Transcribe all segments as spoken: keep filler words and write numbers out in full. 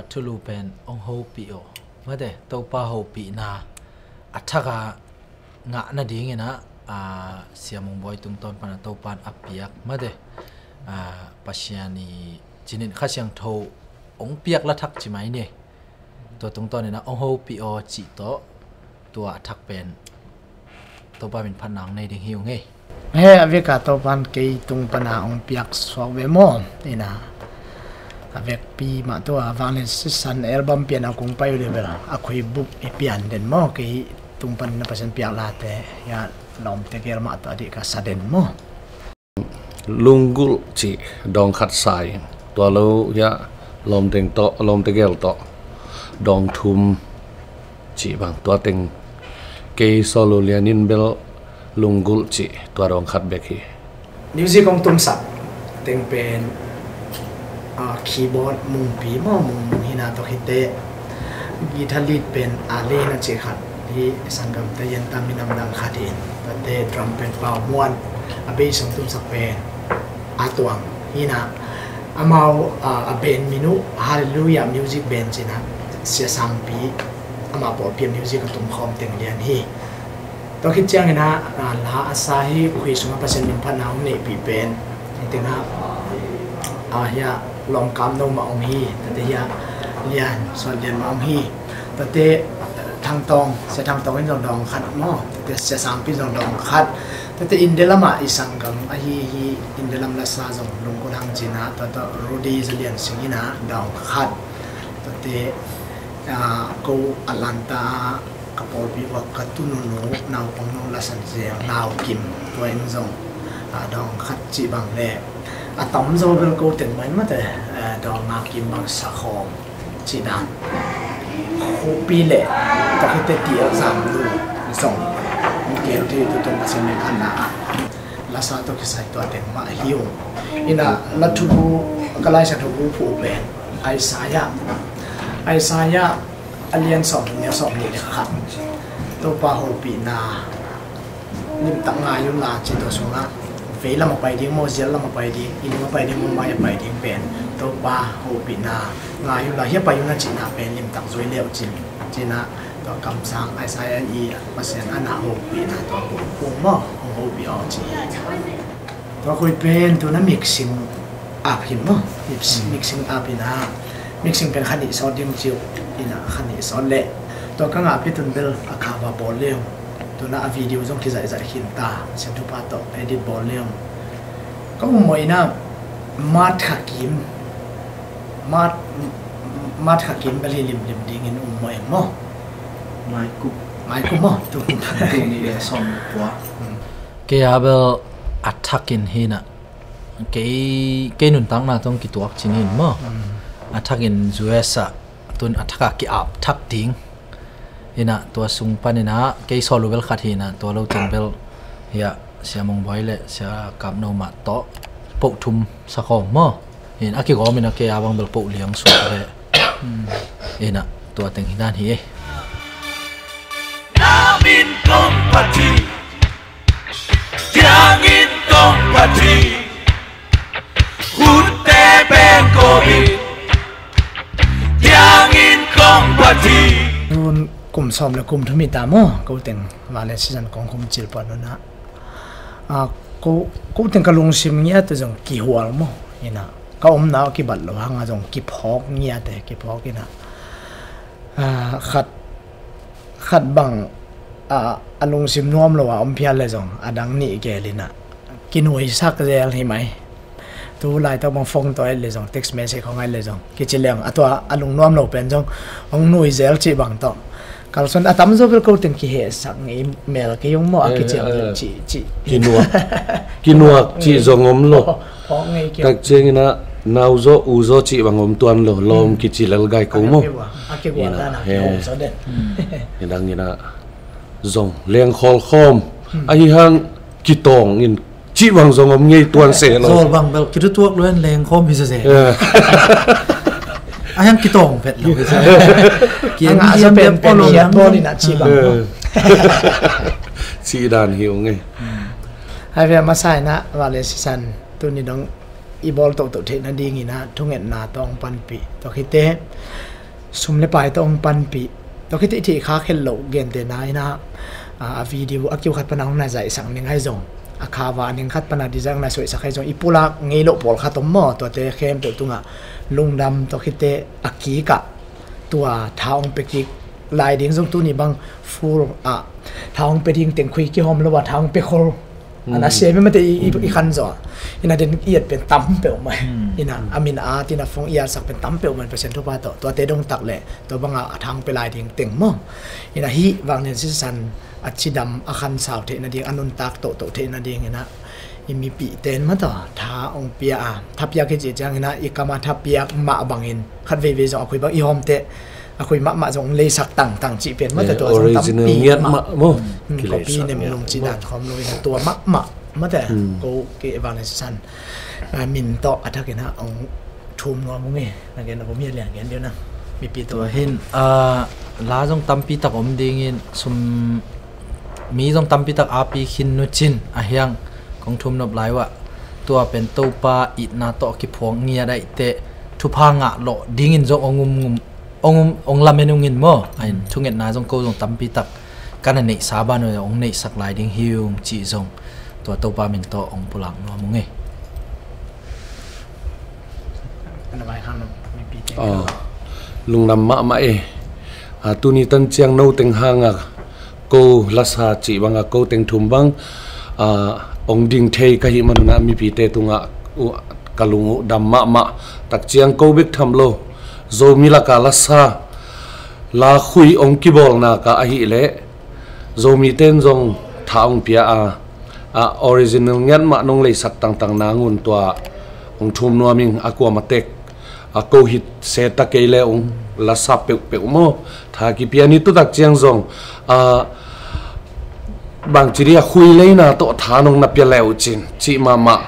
Thulu pen hong hopih aw. Mate, Topa hopihna a thak a ngah nadingin ah, a, Sia Mung Bawi tungtawn pan a Topa in a piak, mate, a, Pasian i cinin Kha Siangtho hong piak la thak ci mai ni. Tua tungtawn in ah hong hopih aw cih tawh tua a thak pen Topa min phatna hong nei ding hi ung ei. He, a vek a Topa in kei tung pan a hong piak suak ve maw? Ina, a vekpi mah tua Vanglian Sisan album pian a kong pai uh le bel a khuibup i pian den maw? Kei tung pan na Pasian piak late, ya, lawmte gel mah tawh a dih ka sa den maw? Lunggulh cih dawng khat sa in, tua lo hiah lawmteng tawh, lawmte gel tawh dawng thum cih bang, tua teng kei Sawl Lul Lian in bel Lunggulh cih tua dawng khat bek hi. Music hong tumsak teng pen, a, keyboard Mungpi maw, Mung, Mung hi na, tua khit teh guitar lead pen a le na cih khat hi, sanggamte yan tam minam dang khat hi. Tate drum pen Pau Muan, a bass hong tumsak pen A Tuang hi na. Amau, a, a band min uh Hallelujah Music Band ci na, Sia Sangpi, amah pawlpi a music a tumkhawm teng lian hi. Tua khit ciangin ah, a, la a sa hi, khui sungah Pasian min phatna hong neihpih pen, hi teng ah, a, hiah Lawm Kap No mah hong hi, tate hiah Lian, Suan Lian mah hong hi. Tate Thang Tawng, Sia Thang Tawng in zong dawng khat maw? Tate Sia Sangpi zong dawng khat. Tate India lamah i sanggam ahi hi, India lam lasa zong Lunggulh hang ci na, tate Rudy Za Lian Sing in ah dawng khat. Tate, a, ko Atlanta ka pawlpi uah ka tu nunu naupang no lasan zel Nau Kim, tua in zong, a, dawng khat cih bang le, a tamzaw bel ko teng mah in mate, a, dawng Nau Kim bang sakhawm cih dan. Khupi le, tua khit teh Ti Zam Lu zong, Mikael Ti tu tun Pasian min phatna ah lasa tawh kisai tua teng mah hi ung. Ina, la thubu, ka Lai Siangtho bu phuh pen Isaiah, Isaiah a lian sawm, neu sawm nih le khat. Topa hopihna limtak ngai unla ci, tua sungah vei lam a pai ding maw, zial lam a pai ding, inn a pai ding maw, mai a pai ding pen Topa hopihna ngai unla, hia pai unla cihna pen limtak zui le uh cin, ci na, tua kamsang Isaiah i Pasian a na hopihna tua bu phuh maw, hong hopih aw ci hi. Tua khui pen tu na mixing app hi maw? Mix-, mm, mixing app in ah, mixing pen kha nih sawt ding ci uh, ina kha nih sawt leh tua ka ngahpih tun bel a cover bawl le ung. Tu na a video zong kizaihzaih khin ta, Sia Thupha tawh edit bawl le ung. Ka um mawh ina March kha kim, March, March kha kim bel hi limlim dingin um mawh eng maw? Mai kum. Mai kum maw? Tu kum. Tu nih le sawm kua. Mm. Kei a bel a thakin hi na, kei, kei nuntakna tawh kituak cinin maw? Mm. A thakin U S ah, tun a thak a ki-ap thak ding. Hi na, tua sung panin ah kei solo bel khat hi na, tua lo teng bel hiah Sia Mung Bawi le Sia Kap No mah tawh poh thum sa khawm maw? Hi na, a kigawm in ah kei a bang bel poh liang suak le. Mm. Hi na, tua teng hi dan hi ei. Nam in kong phat hi, tiang in kong phat hi, hutte pen kong hi, tiang in kong phat hi. Tun kum sawm le kum thum hi ta maw, ko teng Vanglian Sisan kong khum cil pan un ah. A, ko, ko teng ka lungsim ngiat zong kihual maw, hi na, ka omna kibat lo hang a zong kiphawk ngiat e, kiphawk hi na. A, khat, khat bang, a, a lungsim nuam lo a om phial le zong, a dang nih gel in ah kinuisak zel hi mai. Tu laitak bang phone tawh et le zong, text message khong et le zong, kici leng a tua a lungnuam lo pen zong hong nui zel cih bang tawh. Kalsuan a tamzaw bel ko teng kihehsak ngei mel kei ung maw, a, eh, kiciam, eh, cih, cih. Kinuak, kinuak cih zong om lo. Phawk ngei kei. Tak ciangin ah nau zaw, u zaw cih bang om tuan lo, lawm, hmm, kici lel gai ko maw. A kigual dan a, he, kihong zaw den. Hi dang in ah zong leng khawl khawm. Hmm. Ahi hang kitawng in cih bang zong om ngei tuan se lo. Zawl bang bel kitutuak lo in leng khawm hi se se. Eh. Ahi hang kitawng phet lo hi se. Kiang a ngah sa pen pen hiat bawl in ah cih bang. Eh. Cih dan hi ung ei. Hmm. Hai ve masa in ah Vanglian Sisan tuni dong i bawl tohtoh theih nadingin ah thungetna tawh hong panpih. Tua khit teh sum le pai tawh hong panpih. Tua khit teh i theih khak het loh gentehna in ah, a, a video a kiu khat pan a hong na zaihsak ning ahi zong, a cover ning khat pan a design na suaisak ahi zong, i pulak ngei loh pawlkhat om maw? Tuate khempeuh tungah lungdam. Tua khit teh a kikah tua tha hong pia kik lai ding zong tuni bang full ah tha hong pia ding teng khui kihawm lo a tha hong pia khol. A na sem mate i, i, i khan zaw. Ina den i et pen tam peuhmah. Ina a min a tina phone i atsak pen tam peuhmah Pasian thupha tawh. Tuate dong tak leh tua banga a tha hong pia lai ding teng maw? Ina hih vang nen sisan a cidam a khansau theih nading, a nuntak tohtoh theih nading ina i mipihte in mataw tha hong pia a, tha piak i cih ciangin ah i kam a tha piak mah bangin khat veivei zong a khui bang i hawmte a khui mahmah zong leisak tangtang cih pen mate tua zong tampi ngiat mah maw. Copy nem lum cih dan khawm lo in tua mahmah mate ko kei vang le sisan min tawh a thakin ah hong thum nuam ung e. Na gen a bom hi a lian gen deuh na mipi tawh. Tua hin la zong tampi tak om dingin sum mi zong tampi tak api khin nucin a hiang kong thum nop lai uh ah tua pen Topa itna tawh kiphuang ngiat aih teh thupha ngah lawh dingin zong ong um ngum ong um ong lamen ung in maw? A in thungetna zong ko zong tampi tak kan a neihsa ban uh ong neihsak lai ding hi ung cih zong tua Topa min tawh ong pulak nuam ung e. Lungdam mahmah e. Tuni tan ciang no teng hanga ko lasa cih banga ko teng thum bang ong ding thei ka hih manunah mipite tungah ka lung uh dam mahmah. Tak ciang ko bek tham lo Zomi laka lasa la khui ong kibawlna ka ahih leh Zomite in zong tha ong pia a, a original ngiat mah nong leisak tangtang nangun tua ong thum nuam ing a kuama tek a ko hit se ta kei le ong lasa peuhpeuh maw? Tha kipia ni tutak ciang zong a bangci di a khui leina tawh tha nong na pia le uh cin cih mahmah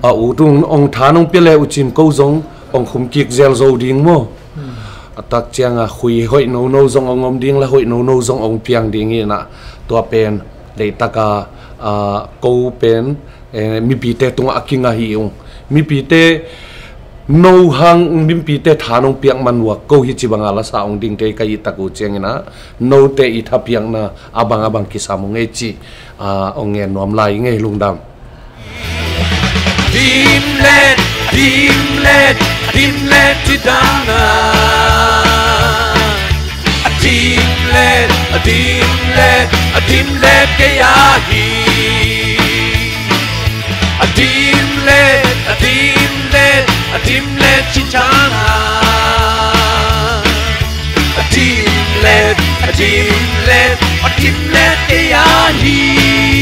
a u tung ong tha nong pia le uh cin ko zong ong khum kik zel zo ding maw? A tak cianga khui hoih nono zong ong om ding la hoih nono zong ong piang ding inah tua pen leihtaka ko pen mipite tungah a kinga hi ung. Mipite no hang mipite tha nong piak man uh a ko hi ci banga lasa ong ding tei ka hih tak uh cianginah note i tha piakna a bang a bang kisam ung ei ci ong ngen nuam lai ngei lungdam. Dimlet, dimlet, dimlet ci dana. Dimlet, dimlet, dimlet kei ahi. Dimlet, dimlet, dimlet ci dana. Dimlet, dimlet, dimlet kei ahi.